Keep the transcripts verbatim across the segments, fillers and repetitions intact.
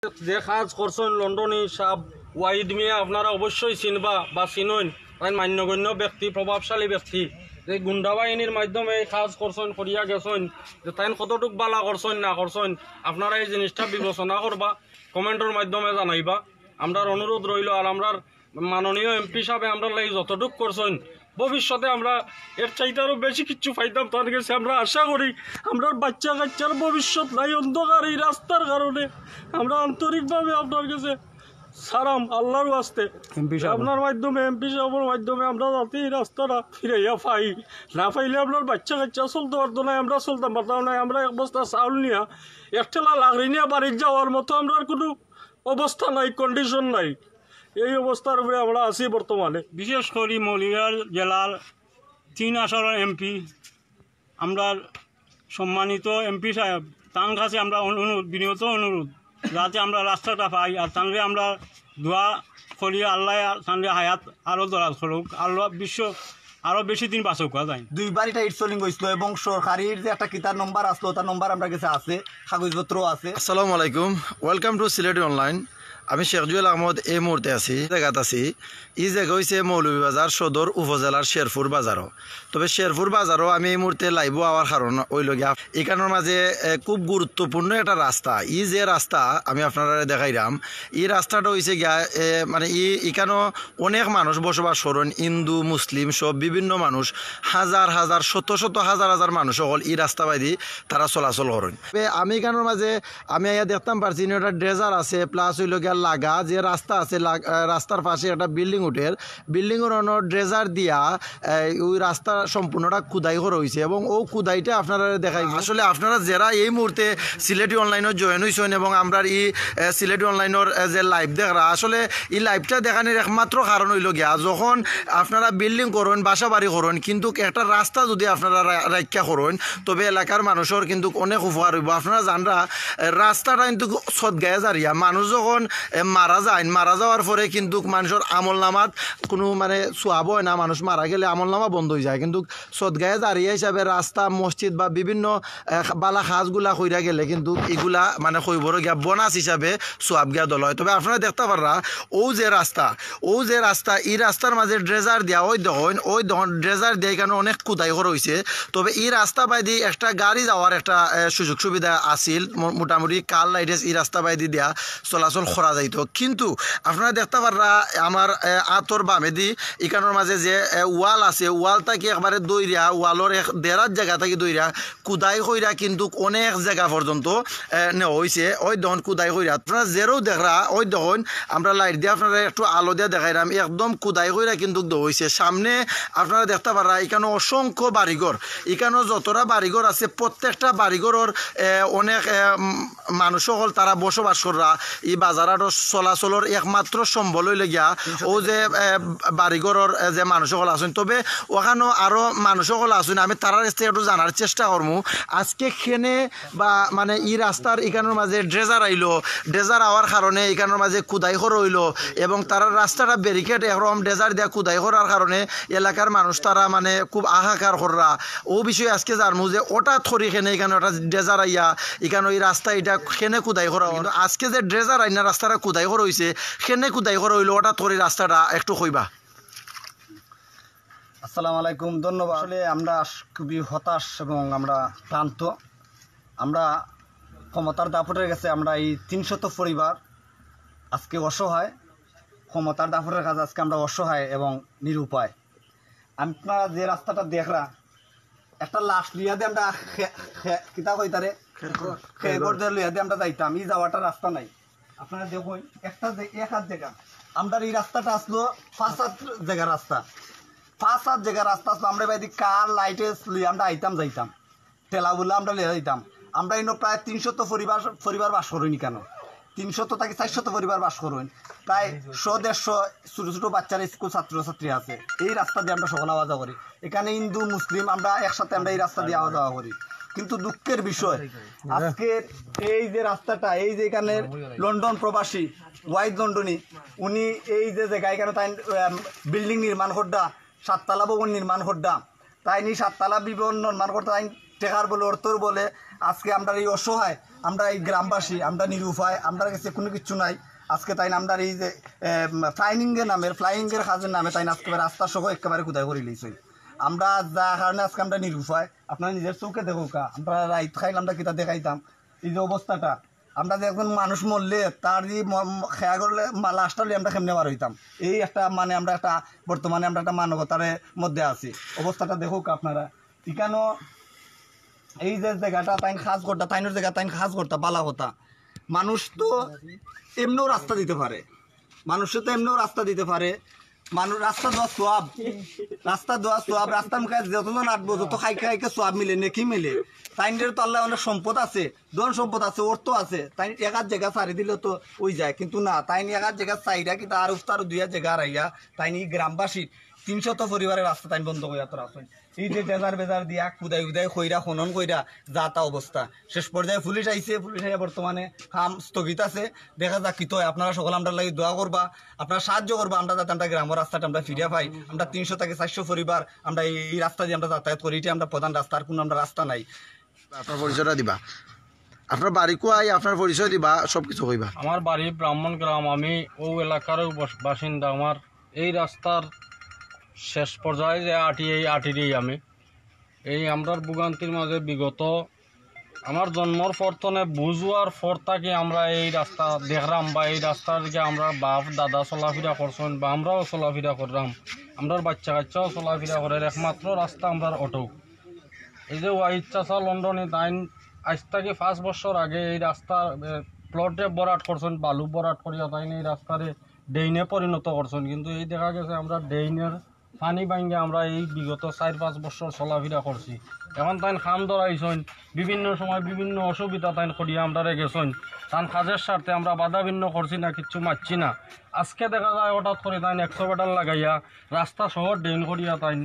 যে কাজ করছইন লন্ডনী সাব ওয়াহিদ মিয়া, আপনারা অবশ্যই চিনবা বা চিনইন। তাইন মান্যগণ্য ব্যক্তি, প্রভাবশালী ব্যক্তি, যে গুন্ডা বাহিনীর মাধ্যমে এই কাজ করছইন, করিয়া গেছইন, যে তাইন কতটুক বালা করছইন না করছইন, আপনারা এই জিনিসটা বিবেচনা করবা, কমেন্টর মাধ্যমে জানাইবা। আমরার অনুরোধ রইল। আর আমরার মাননীয় এমপি সাহেব আমরার লাগি যতটুক করছইন, ভবিষ্যতে আমরা এর চাইতে আরো বেশি কিছু পাইতাম তার গেছে। আমরা আশা করি, আমরার বাচ্চা কাচ্চার ভবিষ্যৎ নাই অন্ধকার এই রাস্তার কারণে। আমরা আন্তরিকভাবে আপনার গেছে সারাম আল্লাহর ওয়াস্তে, এমপি সাহেব। আপনার মাধ্যমে, এমপি সাহেবের মাধ্যমে আমরা যাতে এই রাস্তাটা ফিরাইয়া পাই, না পাইলে আপনার বাচ্চা কাচ্চা চলতে পারতো না, আমরা চলতাম পারতাম না। আমরা এক বস্তা চাউল নিয়া, এক ঠেলা লাকড়ি নিয়া বাড়ির যাওয়ার মতো আমরার কোনো অবস্থা নাই, কন্ডিশন নাই। এই অবস্থার উপরে আমরা আছি বর্তমানে। বিশেষ করি মৌলভীবাজার জেলার তিন আসনের এমপি, আমরার সম্মানিত এমপি সাহেব, তার কাছে আমরা অনুরোধ, বিনীত অনুরোধ, যাতে আমরা রাস্তাটা পাই। আর তানরে আমরা দোয়া করি, আল্লাহ তানরে হায়াত আরো দরাজ করুক, আল্লাহ বিশ্ব আরো বেশি দিন বাঁচুক। যায় দুইবার এটা ইটসলিং হয়েছিল এবং সরকারির যে একটা কিতার নম্বর আসলো, তার নম্বর আমরা গেছে আছে, কাগজপত্র আছে। আসসালামু আলাইকুম, ওয়েলকাম টু সিলেটি অনলাইন। আমি শেখ জুয়েল আহমদ, এই মুহূর্তে আছি, জায়গাত আছি। এই জায়গা হইছে মৌলভীবাজার সদর উপজেলার শেরপুর বাজারও। তবে শেরপুর বাজারও আমি এই মুহূর্তে লাইভও আওয়ার কারণ হইল গিয়া, এখানোর মাঝে এ, খুব গুরুত্বপূর্ণ একটা রাস্তা। এই যে রাস্তা আমি আপনারা দেখাইলাম, এই রাস্তাটা হইছে গিয়া এ, মানে ই এখানো অনেক মানুষ বসবাস করেন, হিন্দু, মুসলিম সব বিভিন্ন মানুষ, হাজার হাজার, শত শত, হাজার হাজার মানুষ সকল এই রাস্তা বাইদি তারা চলাচল করেন। তবে আমি এখানোর মাঝে আমি আইয়া দেখতাম পারছি, ইনো একটা ড্রেজার আছে, প্লাস হইল গিয়া লাগা যে রাস্তা আছে, লাগ-, আহ, রাস্তার পাশে একটা বিল্ডিং উঠের, বিল্ডিং ওর ড্রেজার দিয়া এই, ওই রাস্তা সম্পূর্ণটা খুদাই করা হইছে এবং ও খুদাইটা আপনারা দেখাই। আসলে আপনারা যারা এই মুহূর্তে সিলেটি অনলাইনে জয়েন হইছেন এবং আমরার এই, এ, সিলেটি অনলাইনের, এ, যে লাইভ দেখরা, আসলে এই লাইভটা দেখানোর একমাত্র কারণ হইল গিয়া, যখন আপনারা বিল্ডিং করেন, বাসা বাড়ি করেন, কিন্তু একটা রাস্তা যদি আপনারা রা-, রাখিয়া করেন, তবে এলাকার মানুষের কিন্তু অনেক উপকার হইব। আপনারা জানরা, এ, রাস্তাটা কিন্তু সদগায়ে জারিয়া, মানুষ যখন, এ, মারা যায়, মারা যাওয়ার পরে কিন্তু মানুষের আমল নামাত কোনো মানে সোয়াব হয় না, মানুষ মারা গেলে আমল নামা বন্ধ হয়ে যায়। কিন্তু সদগায়ে জারিয়া হিসাবে রাস্তা, মসজিদ বা বিভিন্ন, এ, বালা কাজগুলা কইরা গেলে কিন্তু এগুলা মানে কইবর গিয়া বোনাস হিসাবে সোয়াব গিয়া দল হয়। তবে আপনারা দেখতা পাররা, ও যে রাস্তা, ও যে রাস্তা, এই রাস্তার মাঝে ড্রেজার দিয়া, ওই দেখইন, ওই দেখইন ড্রেজার দিয়া এখানো অনেক খুদাই করা হইছে। তবে এই রাস্তা বাইদি একটা গাড়ি যাওয়ার একটা, এ, সুযোগ সুবিধা আছিল, মো-, মোটামুটি কার লাইটেস এই রাস্তা বাইদি দিয়া চলাচল করা যাইতো। কিন্তু আপনারা দেখতা পাররা আমার, এ, আতর বামেদি এখানোর মাঝে যে, এ, ওয়াল আছে, ওয়াল থাকি একবারে দইরা, ওয়ালর এক দেড়ার জায়গা থাকি দইরা, খুদাই কইরা কিন্তু অনেক জায়গা পর্যন্ত, এ, নেওয়া হইছে। ওই দেখইন খুদাই কইরা। আপনারা যেরাও দেখরা, ওই দেখইন আমরা লাইট দিয়া আপনারা একটু আলো দিয়া দেখাইরাম, একদম খুদাই কইরা কিন্তু দেওয়া হইছে। সামনে আপনারা দেখতা পাররা, এখানো অসংখ্য বাড়িঘর, এখানো যতটা বাড়িঘর আছে, প্রত্যেকটা বাড়িঘরর, এ, অনেক, এ, উম, মানুষ সকল তারা বসবাস কররা। এই বাজার হাটর চলাচলর একমাত্র সম্বল হইল গিয়া ও যে, এ, বাড়িঘরর, এ, যে মানুষ সকল আছেন। তবে ওখানো আরো মানুষ সকল আছেন, আমি তারার কাছ থেকে একটু জানার চেষ্টা করমু। আজকে খেনে বা মানে এই রাস্তার এখানোর মাঝে ড্রেজার আইলো, ড্রেজার আওয়ার কারণে এখানোর মাঝে খুদাই করা হইলো এবং তারা রাস্তাটা ব্যারিকেড একরকম ড্রেজার দিয়া খুদাই করার কারণে এলাকার মানুষ তারা মানে খুব হাহাকার কররা। ও বিষয়ে আজকে জানমু যে হঠাৎ করি খেনে এখানো একটা ড্রেজার আইয়া এখানো এই রাস্তা এটা খেনে খুদাই করা হইলো। আজকে যে ড্রেজার আইনা রাস্তাটা খুদাই করা হইছে, খেনে খুদাই করা হইলো, হঠাৎ করি রাস্তাটা একটু কইবা। আসসালামু আলাইকুম, ধন্যবাদ। আসলে আমরা খুবই হতাশ এবং আমরা ক্লান্ত। আমরা ক্ষমতার দাপটের কাছে আমরা এই তিনশত পরিবার আজকে অসহায়, ক্ষমতার দাপটের কাছে আজকে আমরা অসহায় এবং নিরুপায়। আপনারা যে রাস্তাটা দেখরা, একটা লাশ লইয়া দিয়ে আমরা খে-, খে-, কিতা কইতারে? খেরগড়। খেরগড় দিয়ে লইয়া দিয়ে আমরা যাইতাম, এই যাওয়াটা রাস্তা নাই। আপনারা দেখুন, একটা যে এক হাত জায়গা, আমরা এই রাস্তাটা আসলো পাঁচ হাত জায়গা রাস্তা, পাঁচ হাত জায়গা রাস্তা আসলো। আমরা বাইদি কার লাইটে লইয়া আমরা আইতাম যাইতাম, ঠেলা বুলা আমরা লইয়া যাইতাম। আমরা ইনো প্রায় তিনশত পরিবার, পরিবার বাস করইন কেন, তিনশত থাকি চারশত পরিবার বাস করইন, প্রায় শো দেড়শো ছোট ছোট বাচ্চারা স্কুল ছাত্র ছাত্রী আছে। এই রাস্তা দিয়ে আমরা সকল আওয়া যাওয়া করি। এখানে হিন্দু মুসলিম আমরা একসাথে আমরা এই রাস্তা দিয়ে আওয়া যাওয়া করি। কিন্তু দুঃখের বিষয়, আজকের এই যে রাস্তাটা, এই যে এখানে লন্ডন প্রবাসী ওয়াহিদ লন্ডনী, উনি এই যে জায়গা এখানে তাই বিল্ডিং নির্মাণ করডা, সাততলা ভবন নির্মাণ করডা, তাই নি সাততলা ভবন নির্মাণ করতে তাই টেকার বলে, অর্থর বলে আজকে আমরা এই অসহায় আমরা এই গ্রামবাসী, আমরা নিরুপায়, আমরার কাছে কুনু কিচ্ছু নাই। আজকে তাইন আমরার এই যে, এ, উম, ফ্লাইনিংয়ের নামে, ফ্লাইনিংয়ের কাজের নামে তাইন আজকে রাস্তা সহ একেবারে খুদাই করিলিছইন। আমরা যার কারণে আজকে আমরা নিরুপায়, আপনারা নিজের চউখে দেখউক্কা, আমরা রাইত খাইল আমরা কিতা দেখাইতাম, এই যে অবস্থাটা, আমরা যে একজন মানুষ মরলে তার যে ম-, ম-, খেয়া করলে মা-, লাশটা লই আমরা কেমনে বার হইতাম, এই একটা মানে আমরা একটা বর্তমানে আমরা একটা মানবতার মধ্যে আছি। অবস্থাটা দেখউক্কা আপনারা, ইকানো এই যে জায়গাটা তাইন কাজ করতা, তাইনর জায়গা তাইন কাজ করতা, বালা কথা। মানুষ তো এমনেও রাস্তা দিতে পারে, মানুষে তো এমনেও রাস্তা দিতে পারে। মানুষ রাস্তা দেওয়া সওয়াব, রাস্তা দেওয়া সওয়াব, রাস্তার মুখে যতজন আটবো, যত খাইকে খাইকে সওয়াব মিলে, নেকি মিলে। তাইনর তো আল্লাহ অনেক সম্পদ আছে, ধন সম্পদ আছে, অর্থ আছে, তাইন এক আধ জায়গা ছাড়ি দিলে তো ওই যায়, কিন্তু না, তাইন এক আধ জায়গা চাইরা কিতা আর উফতার দুইয়া জায়গা হারাইয়া তাইন এই গ্রামবাসীর তিনশত পরিবারের রাস্তা তাইন বন্ধ করিয়া তোরা আছেন। এই যে ডেজার বেজার দিয়া কুদাই উদাই কইরা, খনন কইরা, যা তা অবস্থা। শেষ পর্যায়ে পুলিশ আইছে, পুলিশ আইয়া বর্তমানে কাম স্থগিত আছে। দেখা যাক কিতা অয়। আপনারা সকলে আমরার লাগি দোয়া করবা, আপনারা সাহায্য করবা, আমরা যাতে আমরা গ্রামর রাস্তাটা আমরা ফিরিয়া পাই। আমরা তিনশো থাকি চারশো পরিবার আমরা এই, এই রাস্তা দিয়া আমরা যাতায়াত করি, ইটা আমরা প্রধান রাস্তা, আর কুনু আমরা রাস্তা নাই। আপনার পরিচয়টা দিবা, আপনার বাড়ি কুয়াই, আপনার পরিচয় দিবা, সব কিছু কইবা। আমার বাড়ি ব্রাহ্মণ গ্রাম, আমি ও এলাকারও বস-, বাসিন্দা। আমার এই রাস্তার শেষ পর্যায়ে যে আটি, এই আটিরই আমি। এই আমরার ভোগান্তির মাঝে বিগত আমার জন্মর পর তনে বুঝ অওয়ার পর থাকি আমরা এই রাস্তা দেখরাম বা এই রাস্তার দিকে আমরা বাপ দাদা চলাফিরা করছইন বা আমরাও চলাফিরা কররাম, আমরার বাচ্চা কাচ্চাও চলাফিরা করের, একমাত্র রাস্তা আমরার অটুউ। এই যে ওয়াহিদ চাচা লন্ডনি তাইন আইজ থাকি পাঁচ বছর আগে এই রাস্তা, এ, প্লটে ভরাট করছইন, বালু ভরাট করিয়া তাইন এই রাস্তারে ড্রেইনে পরিণত করছইন, কিন্তু এই দেখা গেছে আমরা ড্রেইনের পানি ভাঙ্গিয়া আমরা এই বিগত চাইর পাঁচ বছর চলাফিরা করছি। এখন তাইন কাম ধরাইছইন, বিভিন্ন সময় বিভিন্ন অসুবিধা তাইন করিয়া আমরারে গেছইন। তান কাজের স্বার্থে আমরা বাধাবিঘ্ন করছি না, কিচ্ছু মাতছি না। আজকে দেখা যায় হঠাৎ করি তাইন এক্সকাভেটর লাগাইয়া রাস্তা সহ ড্রেইন করিয়া তাইন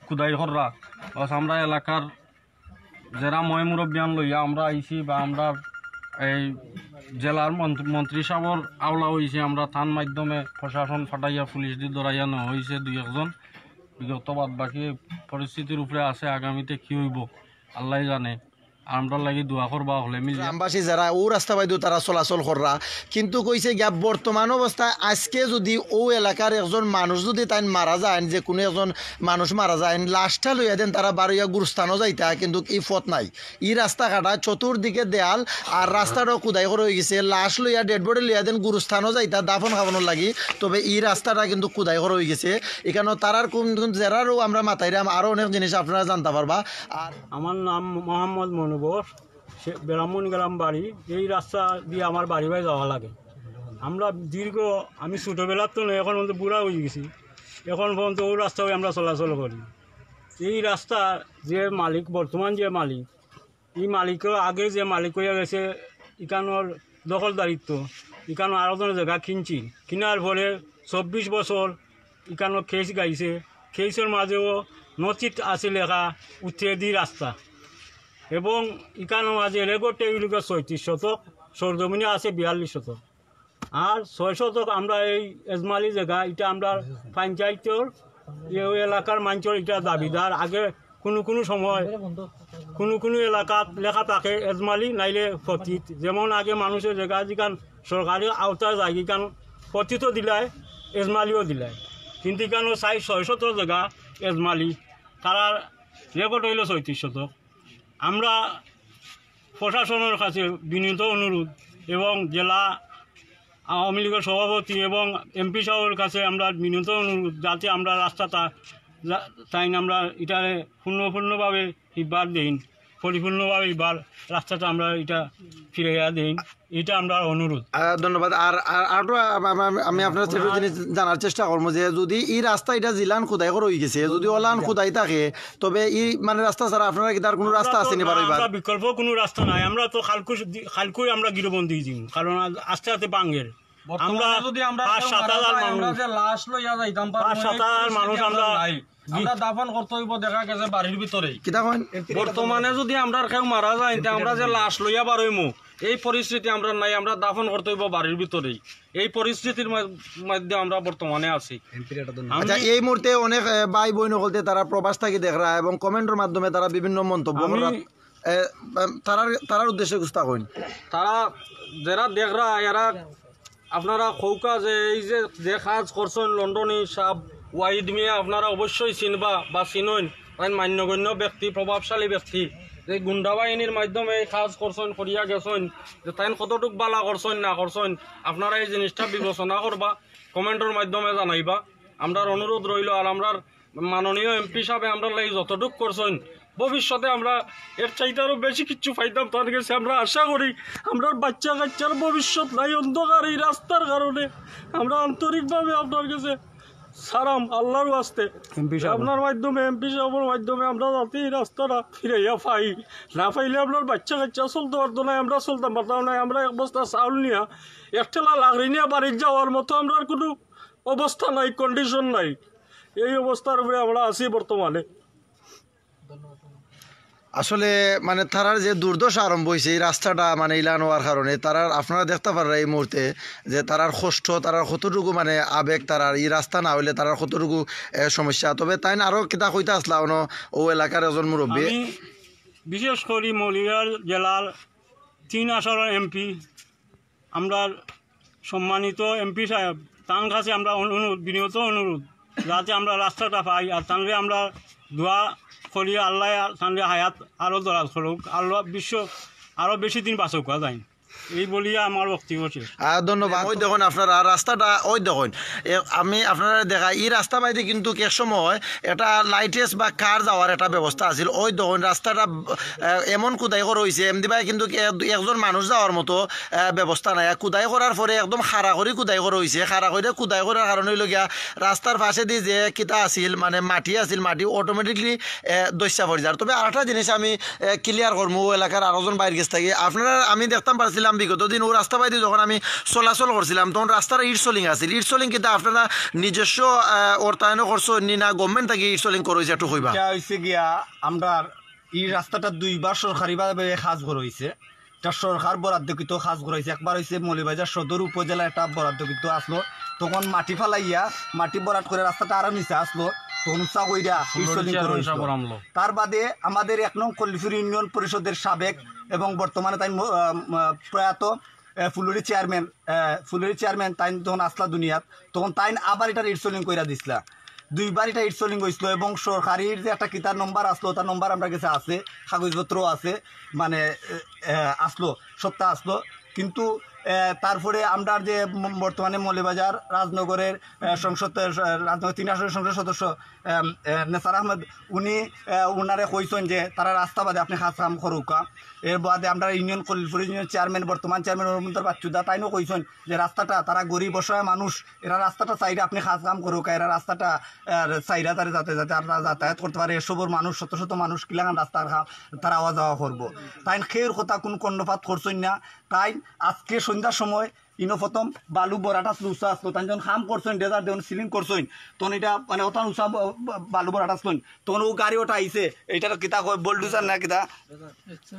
খুদাই কররা। বাস আমরা এলাকার যেরা ময় মুরব্বিয়ান লইয়া আমরা আইছি বা আমরা এই জেলার মন্ত্রী, মন্ত্রী সাবর আওলা অইছি, আমরা তান মাধ্যমে প্রশাসন ফাটাইয়া পুলিশ দি ধরাইয়া নেওয়া অইছে দুই একজন। বিগত বাদ বাকি পরিস্থিতির উপরে আছে, আগামীতে কি অইবো আল্লায় জানে। আমরার লাগি দোয়া করবা হকলে মিলিয়া। গ্রামবাসী যেরা অউ রাস্তা বাইদু তারা চলাচল কররা, কিন্তু কইছে গিয়া বর্তমান অবস্থায় আজকে যুদি অউ এলাকার একজন মানুষ যুদি তাইন মারা যাইন, যে কুনু একজন মানুষ মারা যাইন, লাশটা লইয়া দেন তারা বারইয়া গুরুস্থানও যাইতা, কিন্তু ই পথ নাই। ই রাস্তা কাটা, চতুর্দিকে দেয়াল, আর রাস্তাটাও খুদাই করা অইগেছে। লাশ লইয়া, ডেড বডি লইয়া দেন গুরুস্থানও যাইতা দাফন কাফনর লাগি, তবে ই রাস্তাটা কিন্তু খুদাই করা অইগেছে। ইকানো তারার কুন কুন যেরারও আমরা মাতাইরাম, আরও অনেক জিনিস আপনারা জানতা পারবা। আর আমার নাম মোহাম্মদ মনোবর, সে ব্রাহ্মণ গ্রাম বাড়ি। এই রাস্তা দিয়া আমার বাড়ি বায় যাওয়া লাগে। আমরা দীর্ঘ, আমি ছোটোবেলার তো নয়, এখন পর্যন্ত বুড়া অইগেছি, এখন পর্যন্ত অউ রাস্তা বায় আমরা চলাচল করি। এই রাস্তা যে মালিক, বর্তমান যে মালিক, ই মালিকও আগে যে মালিক অইয়া গেছে, ইকানোর দখলদারিত্ব, ইকানো আরো জনের জাগা কিনছিল। কিনার পরে চব্বিশ বছর ইকানো কেস গাইছে। কেসর মাঝেও নথিত আছে লেখা উচ্ছেদি রাস্তা, এবং ইকানোর মাঝে রেকর্ডে অইলো ছয়ত্রিশ শতক, সরজমিনে আছে বিয়াল্লিশ শতক। আর ছয় শতক আমরা এই এজমালি জাগা, ইটা আমরা পঞ্চায়েতর, এই এলাকার মানষর ইটা দাবিদার। আগে কুনু কুনু সময় কুনু কুনু এলাকাত লেখা থাকে এজমালি নাইলে পতিত। যেমন আগে মানুষর জাগা যেখান সরকারি আওতায় যায়, ইখান পতিত দিলায়, এজমালিও দিলায়, কিন্তু ইখানো চাই ছয় শতক জাগা এজমালি, তারার রেকর্ড অইলো ছয়ত্রিশ শতক। আমরা প্রশাসনর কাছে বিনীত অনুরোধ এবং জেলা আওয়ামী লীগর সভাপতি এবং এমপি সাবর কাছে আমরা বিনীত অনুরোধ, যাতে আমরা রাস্তাটা যা-, তাইন আমরা ইটারে পূর্ণ, পূর্ণভাবে ইবার দেইন, পরিপূর্ণভাবে ইবার রাস্তাটা আমরা ইটা ফিরাইয়া দেইন, ইটা আমরার অনুরোধ। আহ, ধন্যবাদ। আর, আর, আর একটু আম-, আম-, আম-, আমি আপনার একটু জিনিস জানার চেষ্টা করবো যে যুদি ই রাস্তা ইটা জিলান খুদাই করা অইগেছে, যুদি অলান খুদাই থাকে, তবে ই মানে রাস্তা ছাড়া আপনারা কিতা আর কুনু রাস্তা আছে নি বারইবার? আমরা বিকল্প কুনু রাস্তা নাই, আমরা তো খালকুশ দি-, খালকুই আমরা গিরোবন্দি দিমু, কারণ আ-, আস্তে আস্তে ভাঙ্গের। বর্তমানে আমরা যুদি আমরা পাঁচ কেউ সাত মারা হাজার যায়, আমরা মানুষ। যে লাশ লইয়া যাইতাম পারবো, পাঁচ সাত হাজার এই মানুষ পরিস্থিতি আমরা আমরার নাই। জি। আমরা দাফন করতে অইবো, দেখা গেছে বাড়ির ভিতরেই। কিতা কইন? বর্তমানে যুদি আমরার কেউ মারা যায়, তে আমরা যে লাশ লইয়া বারইমু, এই পরিস্থিতি আমরার নাই, আমরা দাফন করতে অইবো বাড়ির ভিতরেই। এই পরিস্থিতির মা-, মধ্যে আমরা বর্তমানে আছি। আচ্ছা, এই মুহূর্তে অনেক, এ, ভাই বইন অকলতে তারা প্রবাস থাকি দেখরা এবং কমেন্টর মাধ্যমে তারা বিভিন্ন মন্তব্য আমি কররা। এ, তারার তারার উদ্দেশ্যে কুস্তা কইন। তারা যেরা দেখরা এরা আপনারা কউক্কা যে এই যে যে কাজ করছইন লন্ডনী সাব ওয়াহিদ মিয়া, আপনারা অবশ্যই চিনবা বা চিনইন। তাইন মান্যগণ্য ব্যক্তি, প্রভাবশালী ব্যক্তি, যে গুন্ডা বাহিনীর মাধ্যমে এই কাজ করছইন, করিয়া গেছইন, যে তাইন কতটুক বালা করছইন না করছইন, আপনারা এই জিনিসটা বিবেচনা করবা, কমেন্টর মাধ্যমে জানাইবা। আমরার অনুরোধ রইল। আর আমরার মাননীয় এমপি সাহেব আমরার লাগি যতটুক করছইন, ভবিষ্যতে আমরা এর চাইতে আরো বেশি কিছু পাইতাম তার গেছে। আমরা আশা করি আমরার বাচ্চা কাচ্চার ভবিষ্যৎ নাই অন্ধকার এই রাস্তার কারণে। আমরা আন্তরিকভাবে আপনার গেছে সালাম আল্লাহর ওয়াস্তে। এমপি সাহেব। আপনার মাধ্যমে, এমপি সাহেবের মাধ্যমে আমরা যাতে এই রাস্তাটা ফিরাইয়া পাই, না পাইলে আপনার বাচ্চা কাচ্চা চলতে পারতো না, আমরা চলতাম পারতাম না। আমরা এক বস্তা চাউল নিয়া এক ঠেলা লাকড়ি নিয়া বাড়িত যাওয়ার মতো আমরার কোনো অবস্থা নাই, কন্ডিশন নাই। এই অবস্থার উপরে আমরা আছি বর্তমানে। আসলে মানে তারার যে দুর্দশা আরম্ভ হইছে এই রাস্তাটা মানে ইলান হওয়ার কারণে, তারার আপনারা দেখতা পাররা এই মুহূর্তে যে তারার কষ্ট, তারার কতটুকু মানে আবেগ, তারার এই রাস্তা না হইলে তারার কতটুকু এ, সমস্যা। তবে তাইন আরো কিতা কইতা আসলা অনো ও এলাকার একজন মুরব্বী। আমি বিশেষ করি মৌলভীবাজার জেলার তিন আসনের এমপি, আমরার সম্মানিত এমপি সাহেব, তান কাছে আমরা অনুরোধ, বিনীত অনুরোধ, যাতে আমরা রাস্তাটা পাই, আর তানরে আমরা দোয়া করি, আল্লাহ তানরে হায়াত আরো দরাজ করুক, আল্লাহ বিশ্ব আরো বেশি দিন বাঁচুক। তাই এই বলিয়া আমার বক্তব্য শেষ। আহ, ধন্যবাদ। ওই দেখুন আপনারা রাস্তাটা, ওই দেখুন, এ, আমি আপনারা দেখাই, এই রাস্তা বাইদি কিন্তু এক সময় একটা লাইটেস বা কার যাওয়ার একটা ব্যবস্থা আছিল। ওই দেখুন রাস্তাটা আহ, এমন কুদাই করা হইছে, এমদি ভাই কিন্তু এক- একজন মানুষ যাওয়ার মতো আহ, ব্যবস্থা নাই। আর কুদাই করার পরে একদম খাড়া করি কুদাই করা হইছে। খাড়া করে কুদাই করার কারণে হইল গিয়া রাস্তার পাশেদি যে কিতা আছিল, মানে মাটি আছিল, মাটি অটোমেটিকলি দস্যা পড়ি যার। তবে আরেকটা জিনিস আমি ক্লিয়ার করবো ও এলাকার আরো জন বাইর গেছ থাকি। আপনারা আমি দেখতাম পারছিলাম বিগত দিন ও রাস্তা বাইদি যখন আমি চলাচল করছিলাম তখন রাস্তার ইট সলিং আছিল। ইট সলিং কিতা আপনারা নিজস্ব আহ, অর্থায়ন করছো নি না গভর্নমেন্ট থাকি ইট সলিং করা হইছে একটু কইবা? এটা হইছে গিয়া আমরা এই রাস্তাটা দুইবার সরকারিভাবে কাজ করা হইছে। এটা সরকার বরাদ্দকৃত কাজ করা হইছে। একবার হইছে মৌলভীবাজার সদর উপজেলা একটা বরাদ্দকৃত আসলো, তখন মাটি ফালাইয়া মাটি ভরাট করে রাস্তাটা আরো নিচে আসলো, তখন উঁচা কইরা ইট সলিং করা হইছিল। তার বাদে আমাদের এক নং কল্লিপুর ইউনিয়ন পরিষদের সাবেক এবং বর্তমানে তাই ম-, আহ, ম-, প্রয়াত আহ, ফুলুরি চেয়ারম্যান, আহ, ফুলুরি চেয়ারম্যান তাইন তখন আসলা দুনিয়াত, তখন তাইন আবার এটা ইট সলিং কইরা দিছলা। দুইবার এটা ইট সলিং হইছিল এবং সরকারির যে একটা কিতার নম্বর আসলো, তার নম্বর আমরা গেছে আছে, কাগজপত্র আছে, মানে আহ, আহ, আসলো, সত্তা আসলো। কিন্তু আহ, তারপরে আমরা যে ম- বর্তমানে মৌলভীবাজার রাজনগরের আহ, সংসদ আহ, রাজনগর তিন আসনের সংসদ সদস্য আহ, আহ, নেসার আহমেদ, উনি আহ, ওনারে কইছেন যে তারা রাস্তা বাদে আপনি কাজ কাম করুকা। এর বাদে আমরা ইউনিয়ন কল্লিপুর ইউনিয়ন চেয়ারম্যান, বর্তমান চেয়ারম্যান অরবিন্দর বাচ্চুদা, তাইনও কইছেন যে রাস্তাটা তারা গরিব অসহায় মানুষ, এরা রাস্তাটা চাইরা আপনি কাজ কাম করুকা, এরা রাস্তাটা আহ, চাইরা তারা যাতে যাতে আর তারা যাতায়াত করতে পারে। এসবর মানুষ, শত শত মানুষ কিলাখান রাস্তার কাম তারা আওয়া যাওয়া করবো। তাইন কেউর কথা কোন কর্ণপাত করছেন না। তাই আজকে সন্ধ্যার সময় ইনো প্রথম বালু বরাটা উঁচা আসলো, তাই যখন কাম করছেন, ডেজার দেন সিলিং করছেন, তখন এটা মানে ওটা উঁচা ব- ব- বালু বরাটা আসলেন, তখন ও গাড়ি ওটা আইছে, এটা কিতা কয়, বুলডোজার না কিতা,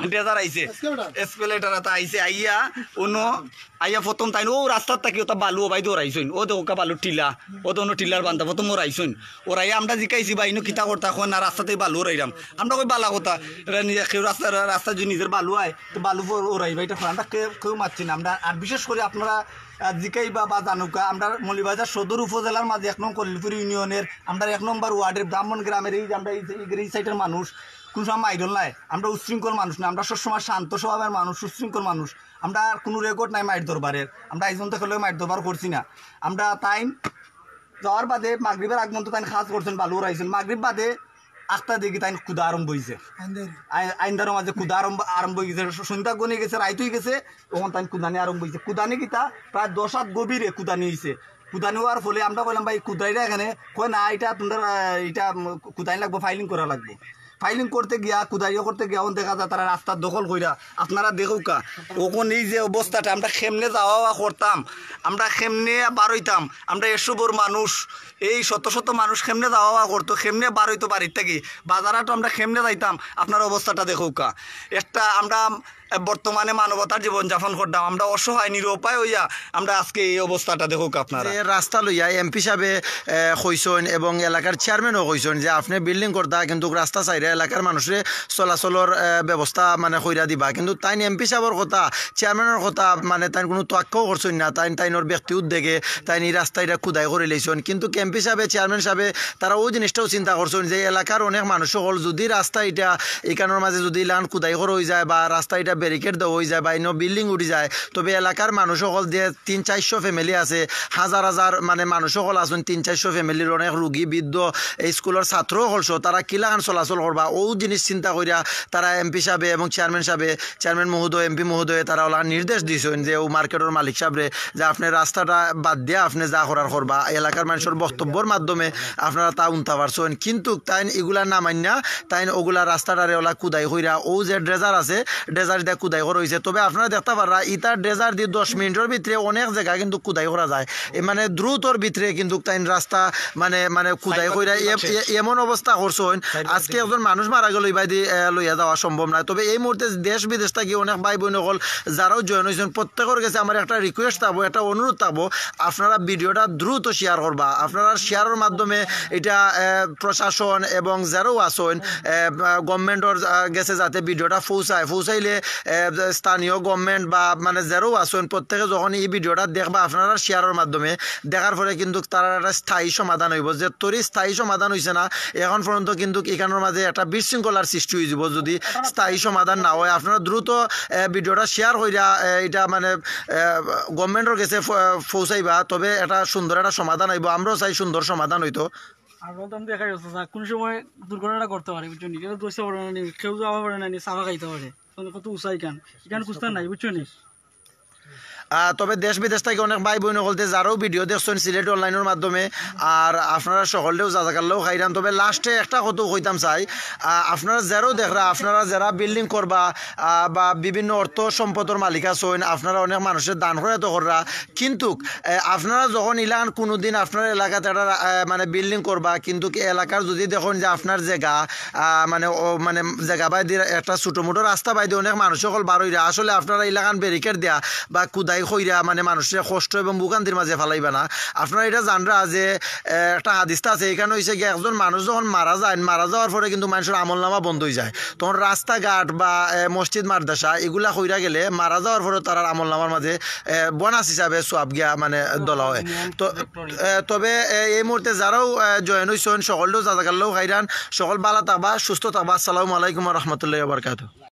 ডেজার আইছে, এক্সকেলেটার এটা আইছে, আইয়া অন্য আইয়া প্রথম তাই ও রাস্তার থাকি ওটা বালু ও ভাই দৌড়াইছইন, ও দেখো বালু টিলা, ও তো অন্য টিলার বান্ধা প্রথম ওরাইছইন, ওরাইয়া আমরা জিকাইছি বা ইনো কিতা করতা কয় না রাস্তাতে বালু ওরাইরাম, আমরা কই বালা কথা, এটা নিজে কেউ রাস্তা রাস্তা যদি নিজের বালু আয় তো বালু ওরাইবা, এটা আমরা কেউ কেউ মারছি না আমরা। আর বিশেষ করে আপনারা আহ, জিকাইবা বা জানুকা, আমরা মৌলভীবাজার সদর উপজেলার মাঝে এক নং কল্লিপুর ইউনিয়নের আমরা এক নম্বর ওয়ার্ডের ব্রাহ্মণ গ্রামের এই যে আমরা এই যে এই সাইডের মানুষ কোন সময় মাইডল নাই, আমরা উচ্ছৃঙ্খল মানুষ না, আমরা সবসময় শান্ত স্বভাবের মানুষ, সুশৃঙ্খল মানুষ। আমরা আর কোনো রেকর্ড নাই মাইর দরবারের, আমরা একজন তো কেউ মাইর দরবার করছি না। আমরা তাইন যাওয়ার বাদে মাগরিবের আগমন তো তাইন কাজ করছেন, বালু উড়াইছেন, মাগরিব বাদে আখতা দেখি তাইন কুদা আরম্ভ হইছে। আইন্দারো মাঝে কুদা আরম্ভ আরম্ভ হয়ে গেছে, সন্ধ্যা গনে গেছে, রাইত হয়ে গেছে, তখন তাইন কুদানি আরম্ভ হইছে। কুদানি কিতা প্রায় দশ হাত গভীরে কুদানি হইছে। কুদানি হওয়ার ফলে আমরা কইলাম, "ভাই, কুদাইরা এখানে?" কয়, "না, এটা তোমরা, আহ, এটা, উম, কুদানি লাগবো, ফাইলিং করা লাগবো।" ফাইলিং করতে গিয়া, কুদাইও করতে গিয়া, অখন দেখা যায় তারা রাস্তা দখল কইরা। আপনারা দেখুকা, অখন এই যে অবস্থাটা, আমরা কেমনে যাওয়া আওয়া করতাম, আমরা কেমনে বারইতাম, আমরা এসবর মানুষ, এই শত শত মানুষ কেমনে যাওয়া আওয়া করতো, কেমনে বারইতো বাড়ির থাকি, বাজারহাটো আমরা কেমনে যাইতাম, আপনারা অবস্থাটা দেখুকা। একটা আমরা এ, বর্তমানে মানবতার জীবনযাপন করতাম, আমরা অসহায় নিরুপায় হইয়া আমরা আজকে এই অবস্থাটা দেখুক আপনারা। যে রাস্তা লইয়া এমপি সাহেবে, এ, কইছইন এবং এলাকার চেয়ারম্যানও কইছইন যে আপনি বিল্ডিং করতা, কিন্তু রাস্তা সাইডে এলাকার মানুষরে চলাচলর, এ, ব্যবস্থা মানে কইরা দিবা, কিন্তু তাইন এমপি সাহেবর কথা, চেয়ারম্যানর কথা মানে তাইন কোনো তোয়াক্কাও করছইন না। তাইন তাইনর ব্যক্তি উদ্যোগে তাইন এই রাস্তা এটা খুদাই করি লইছইন, কিন্তু এমপি সাহেবে, চেয়ারম্যান সাহেবে তারা ওই জিনিসটাও চিন্তা করছইন যে এলাকার অনেক মানুষ সকল যদি রাস্তা এটা ইখানোর মাঝে যদি ইলান খুদাই করা হয়ে যায় বা রাস্তা এটা ব্যারিকেড দেওয়া হয়ে যায় বা ইনো বিল্ডিং উঠি যায়, তবে এলাকার মানুষ সকল যে তিন চারশো ফ্যামিলি আছে, হাজার হাজার মানে মানুষ সকল আছইন, তিন চারশো ফ্যামিলির অনেক রুগী, বৃদ্ধ, এই স্কুলের ছাত্র সকল সহ তারা কিলাখান চলাচল করবা, ও জিনিস চিন্তা করিয়া তারা এমপি সাহেবে এবং চেয়ারম্যান সাহেবে, চেয়ারম্যান মহোদয়, এমপি মহোদয়ে তারা ওলা নির্দেশ দিছইন যে ও মার্কেটর মালিক সাহেবরে যে আপনি রাস্তাটা বাদ দিয়া আপনি যা করার করবা, এলাকার মানুষের বক্তব্যর মাধ্যমে আপনারা তা উনতা পারছইন, কিন্তু তাইন এগুলা না মান্না, তাইন ওগুলা রাস্তাটারে ওলা খুদাই কইরা ও যে ড্রেজার আছে, ড্রেজার দিয়া খুদাই করা হইছে। তবে আপনারা দেখতা পাররা ইতা ড্রেজার দি দশ মিনিটর ভিতরে অনেক জায়গা কিন্তু খুদাই করা যায়। এ মানে দ্রুতর ভিতরে কিন্তু তাইন রাস্তা মানে, মানে খুদাই কইরা এ-, এ-, এমন অবস্থা করছইন, আজকে একজন মানুষ মারা গেল, ইবাদি, এ, লইয়া যাওয়া সম্ভব নয়। তবে এই মুহূর্তে দেশ বিদেশ থাকি অনেক ভাই বোন সকল যারাও জয়েন হইছইন, প্রত্যেকের গেছে আমার একটা রিকোয়েস্ট থাকবো, একটা অনুরোধ থাকবো, আপনারা ভিডিওটা দ্রুত শেয়ার করবা। আপনারা শেয়ারের মাধ্যমে এটা, এ, প্রশাসন এবং যারাও আছইন, এ, গভর্নমেন্টর, আ, গেছে যাতে ভিডিওটা পৌঁছায়, পৌঁছাইলে, এ, স্থানীয় গভর্নমেন্ট বা মানে যারাও আছইন, প্রত্যেকে যখন এই ভিডিওটা দেখবা আপনারা শেয়ারের মাধ্যমে, দেখার পরে কিন্তু তারা একটা স্থায়ী সমাধান হইব। যে তরি স্থায়ী সমাধান হইছে না, এখন পর্যন্ত কিন্তু ইখানোর মাঝে একটা বিশৃঙ্খলার সৃষ্টি হয়ে যাব যদি স্থায়ী সমাধান না হয়। আপনারা দ্রুত, এ, ভিডিওটা শেয়ার কইরা, এ, এটা মানে, এ, গভর্নমেন্টর গেছে ফ-, পৌঁছাইবা, তবে একটা সুন্দর একটা সমাধান হইব। আমরাও চাই সুন্দর সমাধান হইতো। আর বলতাম দেখা গেছে যে কোন সময় দুর্ঘটনাটা করতে পারে, বুঝছো নি? কেউ দোষে পড়ে না নি, কেউ যাওয়া পড়ে না নি, চাপা খাইতে পারে। তখন কত উঁচা ইখান, ইখান কুস্তা নাই, বুঝছো নি? আহ, তবে দেশ বিদেশ থাকি অনেক ভাই বোন সকলতে যারাও ভিডিও দেখছইন সিলেট অনলাইনের মাধ্যমে, আর আপনারা সকলরেও জাজাকাল্লাহ খাইরান। তবে লাস্টে একটা কথা কইতাম চাই, আহ, আপনারা যারাও দেখরা, আপনারা যারা বিল্ডিং করবা, আহ, বা বিভিন্ন অর্থ সম্পদর মালিক আছইন, আপনারা অনেক মানুষের দান করে তো কররা, কিন্তু, আহ, আপনারা যখন ইলান কোনোদিন আপনার এলাকাতে একটা, আহ, মানে বিল্ডিং করবা, কিন্তু কি এলাকার যদি দেখইন যে আপনার জাগা, আহ, মানে ও, মানে জাগা বাইদি একটা ছোটো মোটো রাস্তা বাইদি অনেক মানুষ সকল বার হইরা, আসলে আপনারা ইলাখান ব্যারিকেড দেয়া বা খুদাই কইরা মানে মানুষের কষ্ট এবং ভোগান্তির মাঝে ফালাইবা না। আপনারা এটা জানরা যে, আহ, একটা হাদিসটা আছে, ইখান হইছে গিয়া একজন মানুষ যখন মারা যায়, মারা যাওয়ার পরে কিন্তু মানুষের আমল নামা বন্ধ হয়ে যায়। তখন রাস্তাঘাট বা, আহ, মসজিদ মাদ্রাসা এগুলা কইরা গেলে মারা যাওয়ার পরে তারার আমল নামার মাঝে, আহ, বোনাস হিসাবে সওয়াব গিয়া মানে ধরা হয়। তো, আহ, তবে, আহ, এই মুহূর্তে যারাও, আহ, জয়েন হইছইন সকলরেও জাজাকাল্লাহ খাইরান, সকল ভালা থাকবা, সুস্থ থাকবা। আসসালামু আলাইকুম ওয়া রাহমাতুল্লাহি ওয়া বারাকাতুহু।